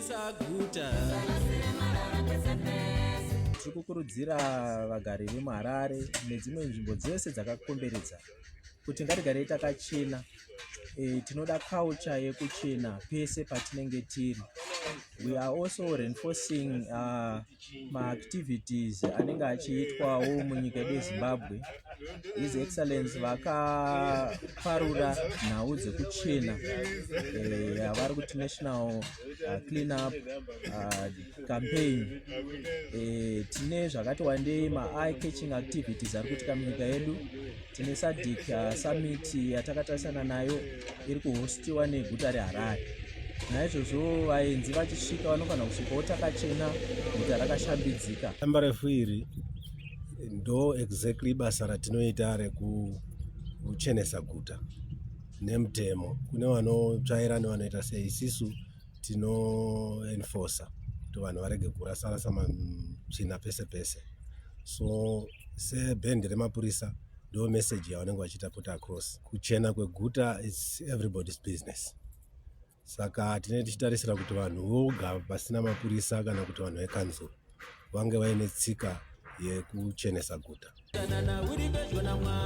Chenesa guta. Tiri kukurudzira vagari vemuHarare nedzimwe nzvimbo dzese dzakakomberedza kuti ngatigarei takachena. Tinoda culture yekuchena pese patinenge tiri. We are also reinforcing maactivities anenge achiitwawo munyika yedu yeZimbabwe. His Excellence vakaparura nhau dzekuchena yavari kuti National Clean Up Campaign. Tine zvakati wandei ma-eye catching activities ari kuitika munyika yedu. Tine SADC summit yatakatarisana nayo iri kuhostiwa neguta reHarare. Naizvozvo vaenzi vachisvika vanofanira kusvikawo takachena, guta rakashambidzika. Dambarefu iri ndo exactly basa ratinoita rekuchenesa guta nemutemo. Kune vanotsvaira nevanoita sei, isisu tinoenforcer kuti vanhu varege kurasa-rasa matsvina pese pese. So sebhendi remapurisa ndo message yavanenge vachiita put across. Kuchena kweguta is everybody's business. Saka tinenge tichitarisira kuti vanhu voga pasina mapurisa kana kuti vanhu vekanzuru vange vaine tsika yekuchenesa guta. Danana uri pedyo naMwari.